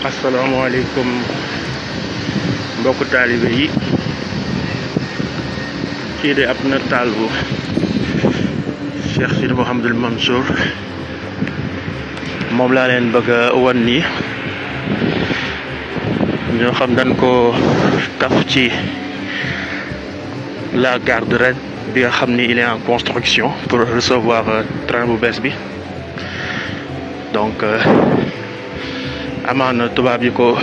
asalaamaaleykum mbokku taalibe yi kii de ab nataal bu Cheikh Sidi Mouhamadul Mansour moom laa leen bëgg a wan nii ñoo xam dañ ko taf ci la gare de Rennes bi nga xam ni il est en construction pour recevoir train bu bees bi donc amaana tubaab yi ko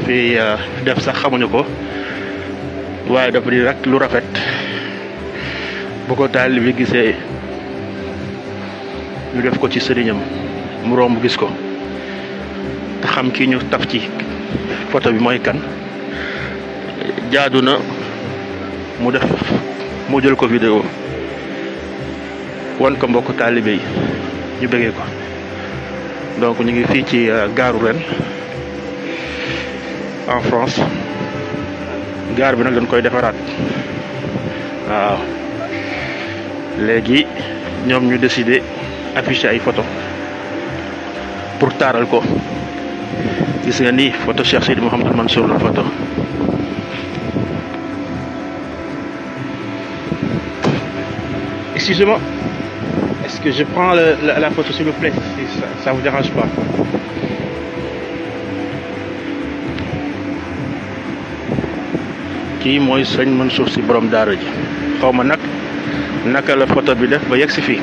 fi def sax xamuñu ko waaye dafa di rek lu rafet bu ko taalibe bi gisee ñu def ko ci sëriñam mu romb gis ko te xam kii ñu taf ci photo bi mooy kan jaadu na mu jël ko vidéo wan ko mbokk taalibe yi ñu bëggee ko. Donc ñu ngi fii ci gaaru Rennes en France gaar bi nag dañ koy defaraat waaw léegi ñoom ñu décidé afficher ay photo pour taaral ko gis nga ni photo Cheikh Sidi Mouhamadul Mansour la photo excusez-moi, est-ce que je prends la photo s'il vous plaît, si ça vous dérange pas. Kii mooy sëñ Mansour si borom daara ji xaw ma nag naka la photo bi def ba yegg si fii